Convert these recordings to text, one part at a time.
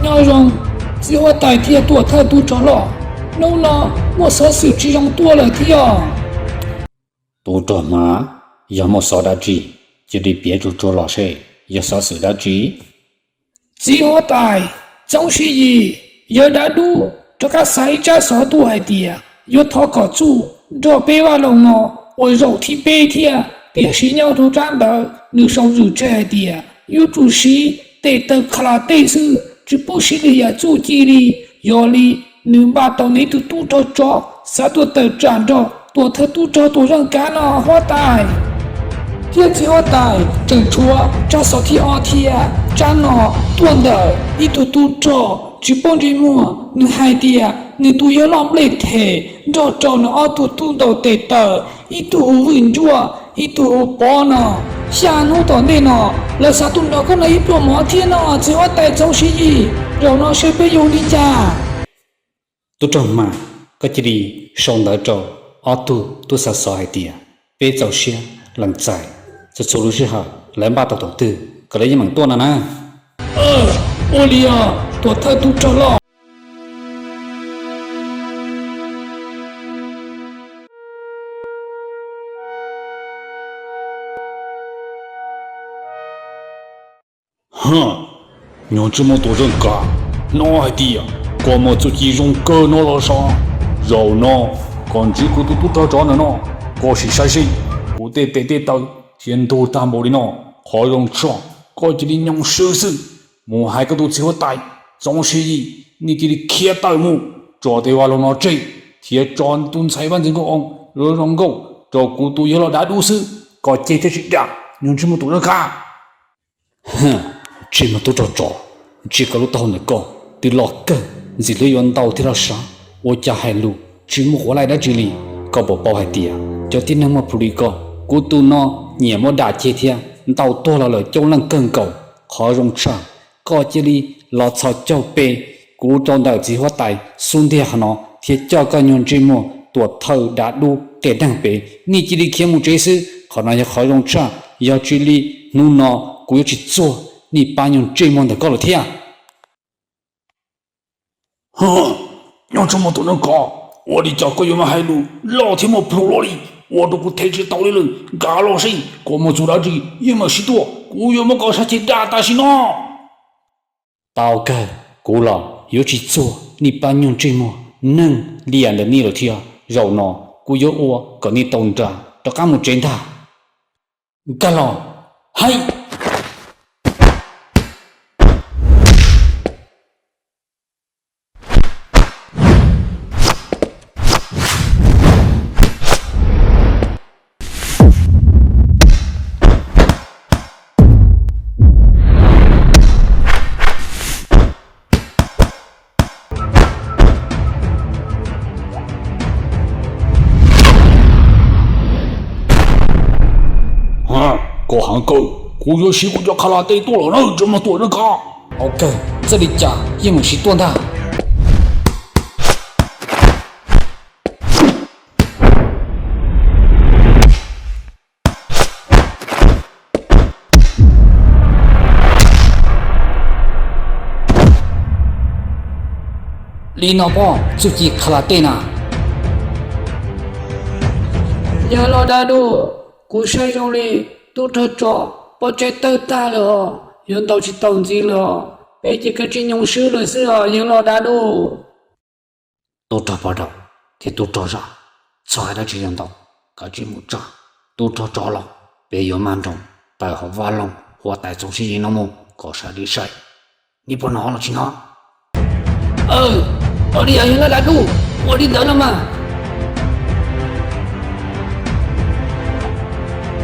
Nyob zoo, txiv huab tais thiab tuam thawj tub rog loj, hnub no muaj xov xwm tsis zoo tuaj lawm thiab os. Tub rog hma, yog muaj xov dab tsi, cia li piav tsuag tsuag los seb yog xov xwm dab tsi. Txiv huab tais, Txoov Siv Yis, yawg dab dub rov qab xa ib tsab xov tuaj hais tias yuav thov kom Txuj nrog peb vaj loog no ua zaum thib peb thiab, tiam sis nyob rau tsab ntawd nws sau zws tseg hais tias yuav tsum siv tes taw kha la tej xwb, tsis pub siv lwm yam txuj ci li. Yog li nws npaj tau nws ib tug tub rog tsov xav tuaj tawm tsam nrog tuam thawj tub rog tuam zaj kav no, huab tais. Thiab txiv huab tais, tseem tshuav tsab xov thib ob thiab, tsab no tuaj ntawm ib tug tub rog tsis paub ntsej muag, nws hais tias nws tus yawg loj nplej them nrog rau nws ob tug tub ntaus tes taw, ib tug hu Vwj Ntsuab, ib tug hu Pov no. Xya hnub tom ntej no lawv xav tuaj nrog koj noj ib pluag mov thiab no, txiv huab tais Txoov Siv Yis, zaum no seb peb yuav ua li cas? Tub rog hma, koj cia li sau ntawv rau ob tug tub xa xov hais tias peb txaus siab lees txais txhua txhua lub sij hawm lawv npaj tau thaum twg kom lawv yeej meem tuaj no na. Ua li os, tuam thawj tub rog loj. Nyuag ntsej muag tuam zaj kav, hnov hais tias koj muaj txuj ci zoo kawg no los sav. Zaum no koj ntsib kuv tus tub rog tsov ntawm no, koj sim saib seb kuv tej tes tej taw thiab ntug tag npaum li no, qhov zoo tshaj koj cia li nyoog swb xwb. Mus hais koj tus txiv huab tais Txoov Siv Yis, nej cia li khiav tawm mus, tso tej vaj loog no tseg thiab tso tus ntxhais vaj ntxwv nkauj oo los zoo nkauj rau kuv tus yawg los dav dub xwb. Koj ceg thiab tsis dam, nyuag ntsej muag tuam zaj kav. Ntsej muag tub rog tsov, ntsia koj lub taub hau ntawm koj twb loj kawg, ntxim hlub yuav ntau thiab los sav, ua cas hais lus tsis muaj qhuav laij dab tsi li. Koj puas paub hais tias cov tib neeg muaj plhus li koj, kuv tus no nyiam muab dam ceg thiab ntaus tuag los lawm coob leej kawg nkaus. Qhov zoo tshaj, koj cia li los txhos caug pe kuv rau ntawm txiv huab tais xub ntiag qhov no thiab coj koj nyuag ntsej muag tuam thawj dav dub qias neeg pem, nej cia li khiav mus tsev xwb. Qhov no yog qhov zoo tshaj, yog tsis li hnub no kuv yuav tsis txuag nej pab nyuag ntsej muag ntawm koj lawm thiab. Nyuag ntsej muag tuam zaj kav, ua li cas koj yuav mas hais lus loj thiab muaj plhus luaj li, ua rau kuv them tsis tau li lawm. Nkag los seb koj muaj txuj dab tsi yeej meem siv tuaj, kuv yuav muab koj sab ceg dam tam sim no. Tau kawg, kuv los yuav tsis txuag nej pab nyuag ntsej muag neeg liam ntawm nej lawm thiab. Zaum no kuv yuav ua kom nej tau nra rov qab mus tsev ntag. Nkag los, haib. Koj heev kawg, kuv yuav siv kuv cov kha la tej tuaj los na, ntsej muag tuam zaj kav. Ua kawg, txawj li cas yeej meem siv tuaj ntag. Li no pob, txuj ci kha la tej na. Yawg los dav dub, kuv saib zoo li tub rog tsov pov tseg tawg tag lawm os, yuav ntaus tsis tau ntxiv lawm os, peb cia kav tsij nyoog swb lawm xwb os yawg los dav dub. Tub rog poj daum thiab tub rog zaj, txhob hais dab tsi yog ntau, kav tsij mus tsa tub rog tsov los, peb yuav maj nroos tawm hauv vaj loog huab tais Txoov Siv Yis no mus kom sawv daws saib. Nej puas hnov los tsis hnov? Ua li yog yawg los dav dub, ua li ntawd los mas.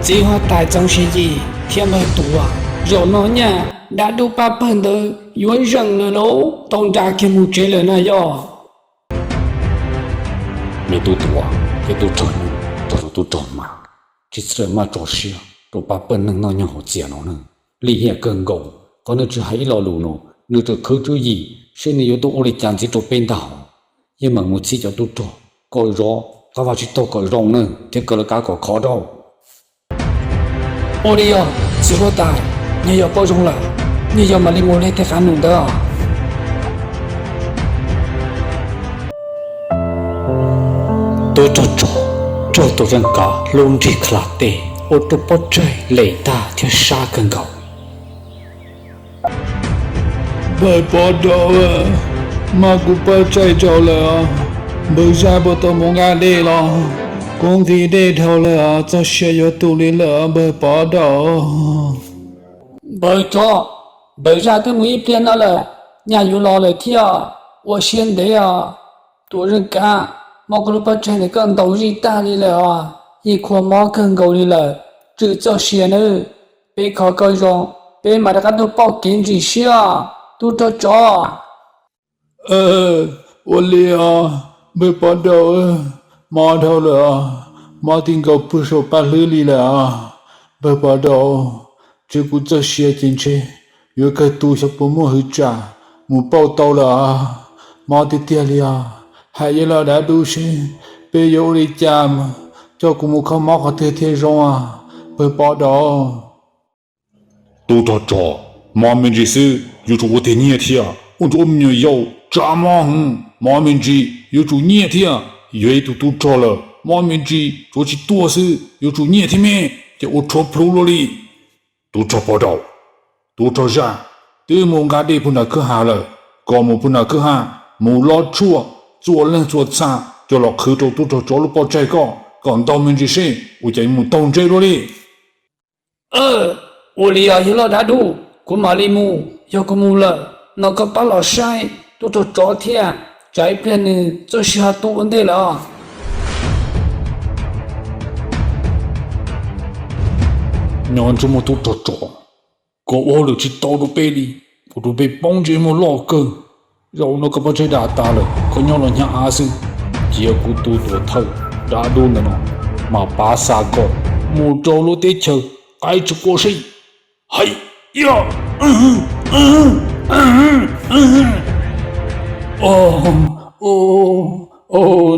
Txiv huab tais Txoov Siv Yis thiab npawg Tuam, zaum no nyaj dav dub pab pawg ntawd yuav zeem lawm lauj, tau nra kiag mus tsev lawm na yog. Me tub Tuam thiab tub rog Nuj, rog rau tub rog Mas, tsis txhob maj tso siab rau pab pawg neeg noj nyoog haus txias no na. Lim hiam kawg nkaus, qhov nws tsis hais ib lo lus no, nws tseem khwv tswv yim seb nws yuav tuaj ua li cas ntxiv rau peb ntag. Yeej meem mus txib cov tub rog kom zov qab vaj tsib taug kom zoo na, thiab kaw lawv kav kom khov rau. Ua li yog txiv huab tais, nyaj yog paub zoo lawm, nyaj yog mam li mus hle tej qab num ntawd os. Tub rog tsov raug tus zeej kav hlub nrig khav tej ua rau pov tseg lem tag thiab sab kawg nkaus. Npawg Pov Daum, mas kuv pov tseg rau lawm, npawg Zaj puas tau mus nqa dej los? Kuv nqhis dej dhau lawm, txog sia yuav tu li lawm npawg Pov Daum. Npawg tsov, npawg Zaj twb mus ib pliag no lawm, nyaj yuav los lawm thiab, ua siab ntev os. Tus zeej kav, mob koj lub pov tseg ntawm koj ntaus zij tag li lawm os, yeej khuam mob kawg nkaus li lawm, tswm txoj sia nawb. Peb kho koj zoo, peb mam rov qab tuaj pauj kev ntsis sib os, tub rog tsov. Ua li os, npawg Pov Daum, mob dhau lawm os, mob ti nkaus puag saum paj hlwb li lawm os. Npawg Pov Daum, tswv kuv txoj sia ces ntshe yuav kawg tu xyov puas muaj hwv tsam mus pauj tau lawm os. Mob tiag tiag li os, hais yawg laus dav dub seb peb yuav ua li cas mas coj kuv mus kho mob qhov twg thiaj zoo os, npawg Pov Daum. Tub rog tsov, mob me ntsis xwb yuav tsum ua tiag nyiaj thiab, ua ntsuav me nyuam yaus tsav mob heev, mob me ntsis yuav tsum nyiaj thiab. Yog ib tug tub rog lawm mob me ntsis tsuav tsis tuag xwb yuav tsum nyiaj thiab me, ces ua rhuav plhuav luaj li. Tub rog Pov Daum, tub rog Zaj twb mus nqa dej puag nram kwj ha lawm, kom mus puag nram kwj ha, mus lob tshuaj txhua leej txhua txha coj los qhwv rau tub rog tsov lub pov tseg ko, kom ntau me ntsis seb ua cas mus taug ntse luaj li. Ua li os yawg laus dav dub, kuv mam li mus, yog kuv mus lawm no koj pab los saib tub rog tsov thiab, tsam ib pliag nws txoj sia ho tu ua ntej lawm os. Nyob ntsej muag tub rog tsov, koj ua hauj lwm tsis tau rau peb li, ua rau peb poob ntsej muag loj kawg. Zaum no koj pov tseg dam tas lawm, koj nyob los hnyav av xwb. Cia kuv tus tuam thawj dav dub ntawm no mas pab xa koj mus rau lub teb chaws qaib tsis quaj seb. Hais,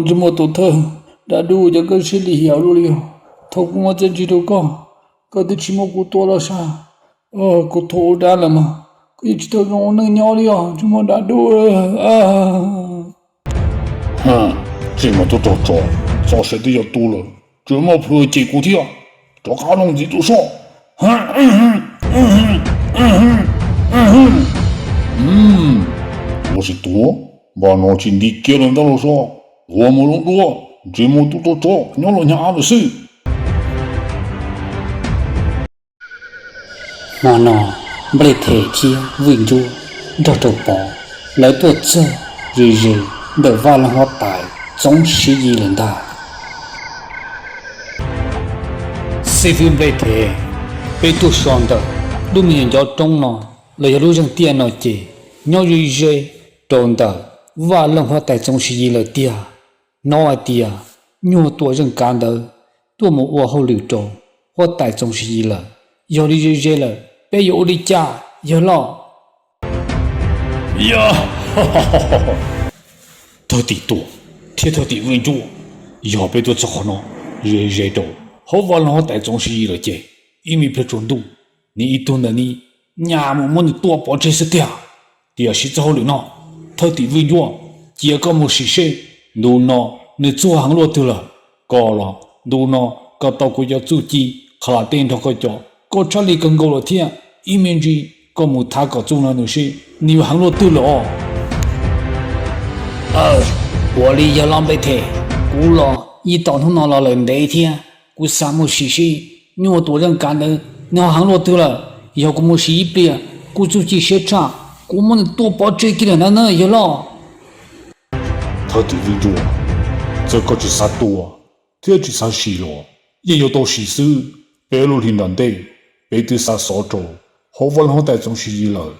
ntsej muag tuam thawj dav dub, cas koj siab lim hiam luaj li os. Thaum kuv muab txiaj ntsig rau koj, koj twb tsis muab kuv tua los sav. Kuv thua ua dab lawm mas koj yeej tsis tau zoo ua neej nyob li os, ntsej muag dav dub. Ntsej muag tub rog tsov, txoj sia twb yuav tu lawm, tseem muaj plhus cem kuv thiab. Rov qab los ntxiv tuaj sob. Ua tsis tuag, npaj no tsis nti kiag los ntawd los sob. Ua mus zoo dua, ntsej muag tub rog tsov nyob los hnyav av lawm xwb. Hmo no Nplej Them thiab Vwj Ntsuab nrog rau Pov lawv tuaj txog ze ze ntawm Vaj Loog Huab Tais Txoov Siv Yis lawm ntag. Xib fwb Nplej Them, peb tuaj so ntawm lub me nyuam ncov roob no los yog lub zeeg tiaj no ces nyob ze ze rau ntawm Vaj Loog Huab Tais Txoov Siv Yis lawm tiag. Hnov hais tias nyuag tuam zeej kav ntawd tuaj mus ua hauj lwm rau Huab Tais Txoov Siv Yis lawm, yog li ze ze lawm peb yuav ua li cas yawg loj? Thawj tim Tuam thiab thawj tim Vwj Ntsuab, yog peb tuaj txog qhov no ze ze rau hauv Vaj Loog Huab Tais Txoov Siv Yis lawm ces ib me pliag tsaus ntuj nws ib tug ntawm nws nyaj mus muab nws tua pov tseg xwb tiag. Tiam sis txoj hauj lwm no, thawj tim Vwj Ntsuab, cia koj mus sim seb ntu no nws txuag heev luaj twg lawm. Koj los ntu no koj tau kuv cov txuj ci qhas tej nrog koj cov, koj tshaj lij kawg nkaus lawm thiab. Ib me ntsis koj mus thav kom txuj no nws seb nws yuav heev luaj twg lawm os. Ua li yawg loj Nplej Them, kuv los yeej tos hnub no los lawm ntev thiab, kuv xav mus sim seb nyuag tuam zeej kav ntawd nws ho heev luaj twg lawm. Yog kuv mus sim ib pliag kuv txuj ci siab tshaj, kuv muab nws tua pov tseg kiag lawm ntag na yawg loj. Thawj tim Vwj Ntsuab, txawm koj tsis xav tua thiab tsis xav sim los yeej yuav tau sim xwb. Peb lub hli nram ntej peb twb xa xov rau hauv Vaj Loog Huab Tais Txoov Siv Yis lawm.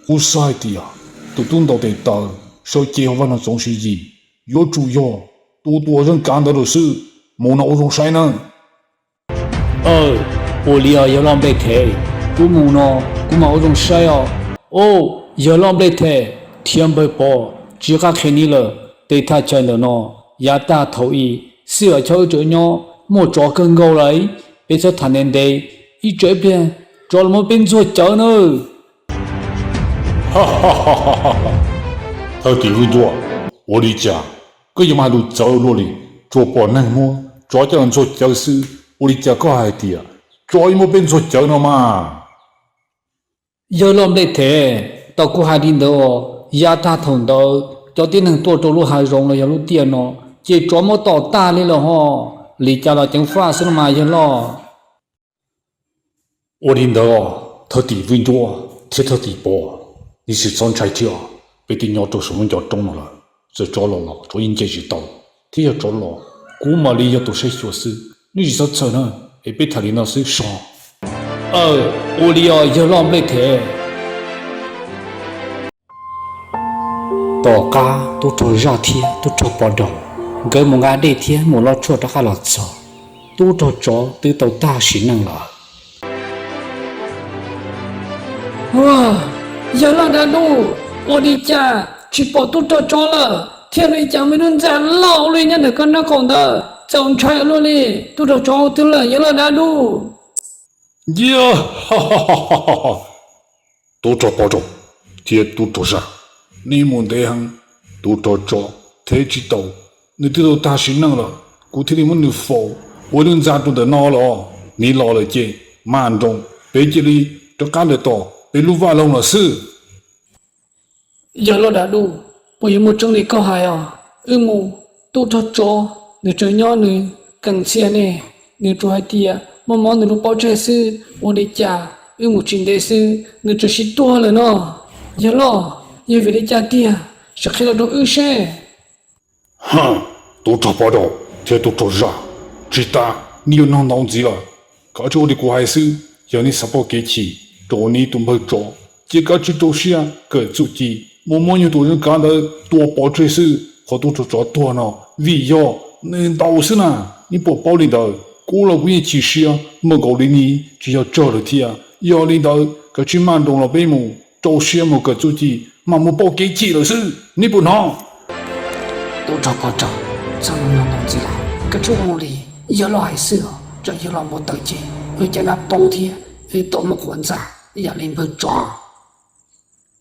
Kuv xav hais tias tus tub ntaus tes taw sawv cev hauv Vaj Loog Txoov Siv Yis yuav tsum yog tus tuam zeej kav ntawd lawm xwb. Mus no ua zoo saib nawb. Ua li os yawg loj Nplej Them, kuv mus no kuv mam ua zoo saib os. Au, yawg loj Nplej Them thiab npawg Pov, tsis qab qhia ni lawm, tej thaj chaw ntawm no yav tag thaum i, xib hwb Chob wb tseem nyob muaj tsov kawg nkaus lawm, peb txhob tham ntev ntev, ib tsam ib pliag tsov los muab peb ntxuag cawv nawb. Thawj tim Vwj Ntsuab, ua li cas koj yuav mag lus txawv luaj li? Tsuas pom neeg muab tsov coj los ntxuag cawv xwb, ua li cas koj hais tias tsov yuav muab peb ntxuag cawv no mas? Yawg loj nplej thev, tau kuv hais li ntawd os, yav tag thaum ntawd cov tib neeg tuaj rau lub hav zoov los yog lub tiaj no, ces tsov muab tom tag li lawm ho. Li cas los ceev faj xwb no mas yawg loj. Ua li ntawd, thawj tim Vwj Ncuab thiab thawj tim Pov, neb tsis txhob ntshai thiab, peb twb nyob rau saum lub ncov roob no lawm, txawm tsov los los tsov yeej nce tsis tau, thiab yog tsov los kuv mam li yog tus saib xyuas xwb, neb tsis txhob txhawj na, es peb tham li no xwb so. Aw, ua li os yawg loj nplej thev. Tom qab tub rog zaj thiab tub rog pov rau, nkawd mus nqa dej thiab mus loj tshuaj rov qab los txog, tub rog tsov twb tau tag sim neej lawm. Yawg loj dab lub, ua li cas tsis pom tub rog tsov lawm, thiab li cas me lub ntxa loj ua li nyob ntawm koj nraub qaum ntawd, txaus ntshai ua luaj li. Tub rog tsov twg lawm yawg loj dab lub? Cia, tub rog pov rau thiab tub rog zaj, neb mus ntev heev, tub rog tsov thev tsis tau, nws twb tau tag sim neej lawm, kuv thiaj li muab nws faus ua lub ntxa rau ntawm no los. Neb los lawm ces maj nroos, peb cia li rov qab lawm tom peb lub vaj loog lawm xwb. Yawg loj dab lub, puas yuav muaj tseeb li koj hais os? Wb mus, tub rog tsov nws tseem nyob nws kees ntxhias ne, nws tsuas hais tias mob mob nws lub pob tseg xwb, ua li cas wb mus tsis ntev xwb nws tseem sib tuag lawm no. Yawg loj, yog vim li cas tiag, sim qhia los rau wb seb. Tub rog pov rau thiab tub rog zaj, tsis tas neb yuav nug ntau ntxiv lawm, kav tsij ua li kuv hais xwb. Yog neb xav pom kev chim rau neb tus npawg tsov, ces kav tsij rau siab kawm txuj ci, mus muab nyuag tus zoo kav ntawd tua pov tseg xwb. Qhov tub rog tsov tuag no vim yog nws ntaus xwb na. Neb puas paub li ntawd? Kuv los kuv yeej chim siab npaum nkaus li neb tsis yog tsawg lawm thiab. Yog li ntawd kav tsij maj nroos los peb mus, rau siab mus kawm txuj ci, mam mus pauj kev chim lawm xwb, neb puas hnov? Tub rog pov rau, txhob nug ntau ntxiv lawm, kav tsij ua li yawg loj hais xwb os. Tsam yawg loj npau taws ces wb caj dab poob thiab wb tau muaj qhuav ntxa ib yam li npawg tsov.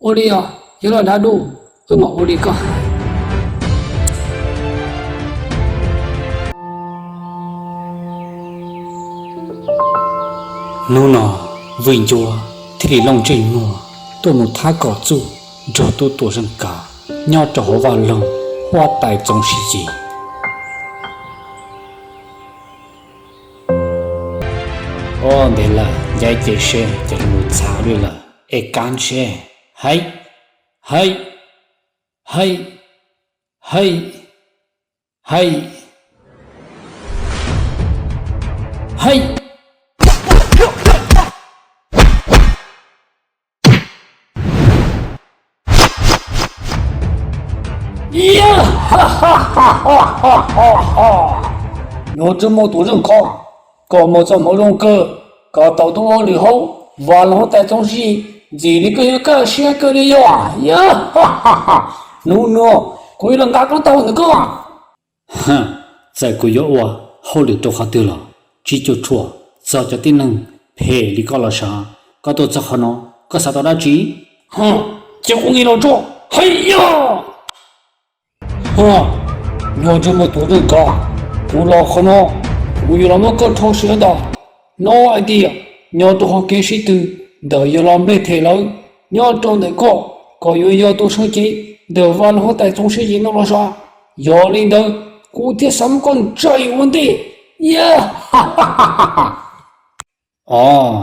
Ua li os yawg loj dab lub, wb mam ua li koj hais. Hnub no Vwj Ncuab thiaj li looj ntsej muag tuaj mus thab kom txuj nrog tub tuam zeej kav nyob rau hauv vaj loog huab tais txoov sib yig. Ua ntev lawm, ncaim ces seb ces mus txhav li lawm es kab seb. Haib, haib, haib, haib, haib, haib. Nyuag tub mus tuam zeej kav, koj mus txog hauv loog kawg, koj tau tub ua lwm hauv vaj loog huab tais txoov sib yig ntxim li koj yuav kaj siab kawg li yog. Hnub no kuv yuav los nqa koj tau ntawm koj. Txawm kuv yuav ua hauj lwm rau qhov twg los tsis cuam tshuam txog cov tib neeg phem li koj los sav. Koj tuaj txog qhov no koj xav tau dab tsi? Cia kuv nqis los tso. Hais yog! Nyuag tub mus tuam zeej kav, kuv los qhov no kuv yuav los muab koj rho siav ntag. Hnov hais tias nyob rau hauv kev sib tw ntawm yawg loj nplej them lawm, nyob rau ntawm koj, koj yuav yog tus seev cev ntawm vaj loog huab tais txoov sib yig no los sav. Yog li ntawd kuv thiaj xav muab koj ntsaim ua ntej. Os,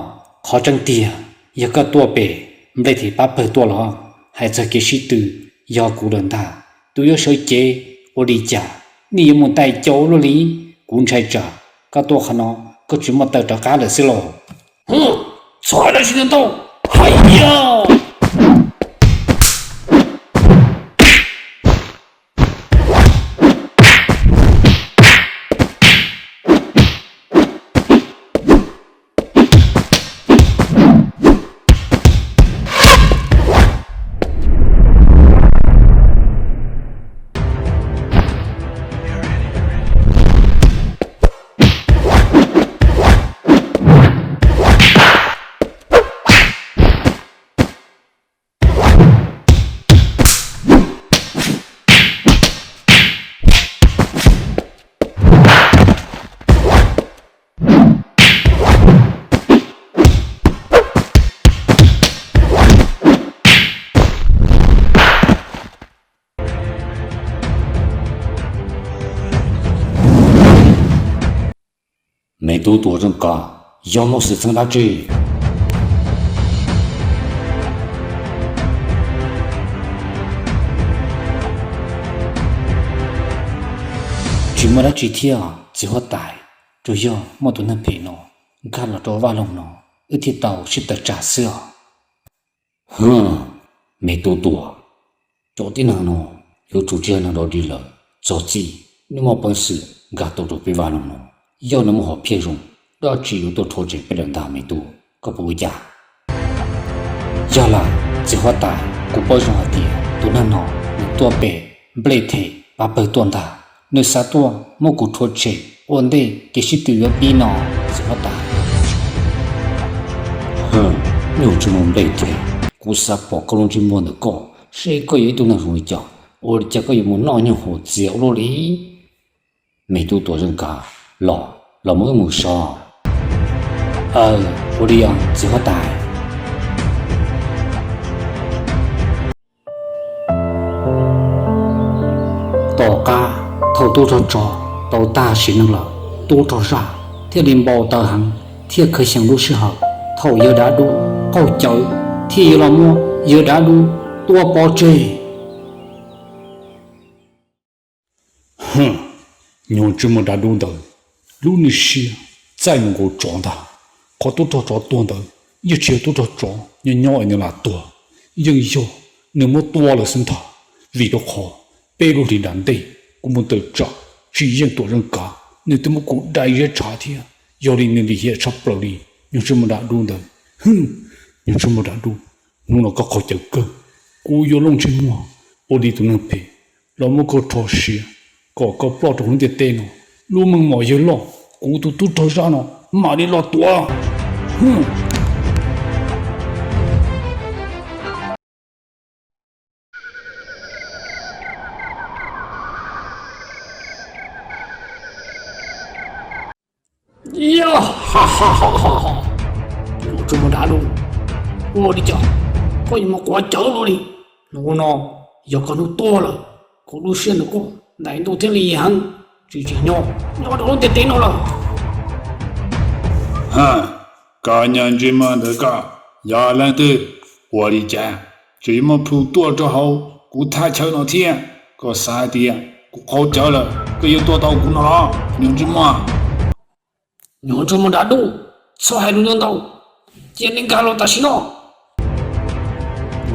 qhov tseeb tiag, yog koj tuaj pem nplej them pab pawg tuaj los hais txog kev sib tw, yog kuv lawm ntag. Tus yuav sawv cev ua li cas, nej yuav mus tais caus luaj li. Kuv ntshai tsam koj tuaj qhov no koj tsis muaj taw rov qab lawm xwb lauj. Txhob hais dab tsi ntau, hais yog! Tub Tuam Zeej Kav, yog muaj xwm txheej dab tsi? Tsis muaj dab tsi thiab txiv huab tais, tsuas yog muaj tus neeg phem no nkag los rau vaj loog no, wb thiaj tau sib tawm tsam xwb os. Hwm, me tub tuam, cov tib neeg no yuav tsum tsis yog neeg dog dig lawm. Txog txij nws muaj peev xwm nkag tau rau peb vaj loog no, yog nws muaj hom phiaj zoo, dab tsi yuav tuaj rhuav tshem peb lawm ntag me tub, koj puas ua cas? Yog lawm txiv huab tais, kuv paub zoo hais tias tus neeg no nws tuaj pem nplej them pab pawg tuaj ntag. Nws xav tuaj muab kuv rhuav tshem ua ntej kev sib tw yuav pib no, txiv huab tais. Hwm, nyuj tsis muaj nplej them, kuv xav pom koj lub ntsej muag ntawm koj seb koj yog ib tug neeg zoo li cas, ua li cas koj yuav mus noj nyuj haus txias ua luaj li. Me tub Tuam Zeej Kav, los los mus wb mus so. Aw, ua li os txiv huab tais. Tom qab thaum tub rog tsov tau tag sim neej lawm, tub rog zaj thiaj li npau taws heev thiaj khaws xyeem lub sij hawm thaum yawg dav dub qaug cawv thiaj yuav los muab yawg dav dub tua pov tseg. Hwm, nyuj tsis muaj dav dub ntawd, lub nws siab txaij mus nkaus tsov ntag. Qhov tub rog tsov tuag ntawd yeej tsis yog tub rog tsov nyob nyob es nws lam tuag, yeej yog nws muab tua lawm xwb ntag. Vim rau qhov peb lub hlis nram ntej kuv mus tawm tsam tsis yeej Tuam Zeej Kav, nws twb muab kuv dai ziab tshav thiab, yog li nws lim hiam tshaj plaws li. Nyuj tsis muaj dav dub ntawd, hwm, nyuj tsis muaj dav dub, hnub no koj qaug cawv kawg, kuv yuav looj ntsej muag ua li tus neeg phem los muab koj rho siav kom koj ploj rau hauv lub ntiaj teb no. Lub meej mom yawg loj, kuv tus tub rog zaj no mam li los tuav. Yog, nyuj tsis muaj dav dub, ua li cas koj yuav mus quav cawv luaj li? Hnub no yog koj hnub tuag lawm, kuv lub siab ntawm koj ntais ntuj thiab li heev, tsis tsim nyog nyob rau lub ntiaj teb no lawm. Koj nyuj tsis muaj ntawm koj yog leej twg? Ua li cas tseem muaj plhu tuaj rau hauv kuv thaj chaw no thiab? Koj xav hais tias kuv qaug cawv lawm koj yuav tua tau kuv no los? Nyuj tsis muaj, nyuj tsis muaj dav dub, txhob hais lus ntau ntau, cia li nkag los tam sim no.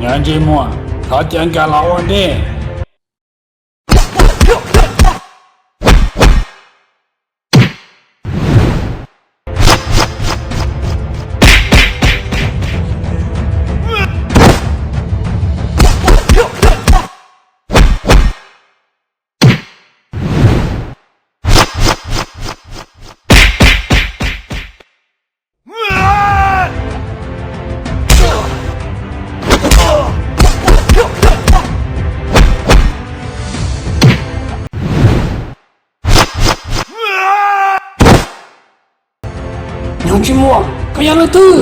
Nyuj tsis muaj, thov cia nkag los ua ntej. Nyuj tsis muaj, koj yog leej twg?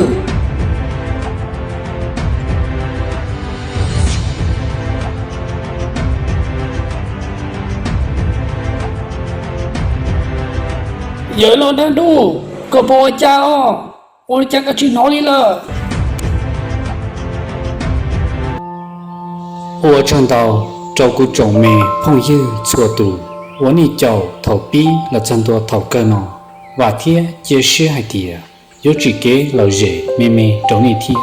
Yawg loj dav dub, koj puas ua cas os? Ua li cas koj tsis hnov li lawm? Ua tsaug ntau rau kuv tsoom me phooj ywg txhua tus uas nej caum thaum pib los txog ntua thaum kawg no. Vam thiab cia siab hais tias yuav tsim kev lom zem me me rau nej thiab.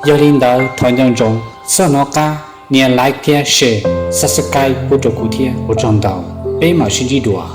Yog li ntawd thov nco ntsoov txhob hnov qab nias like thiab share, subscribe pub rau kuv thiab. Ua tsaug ntau, peb mam sib ntsib dua.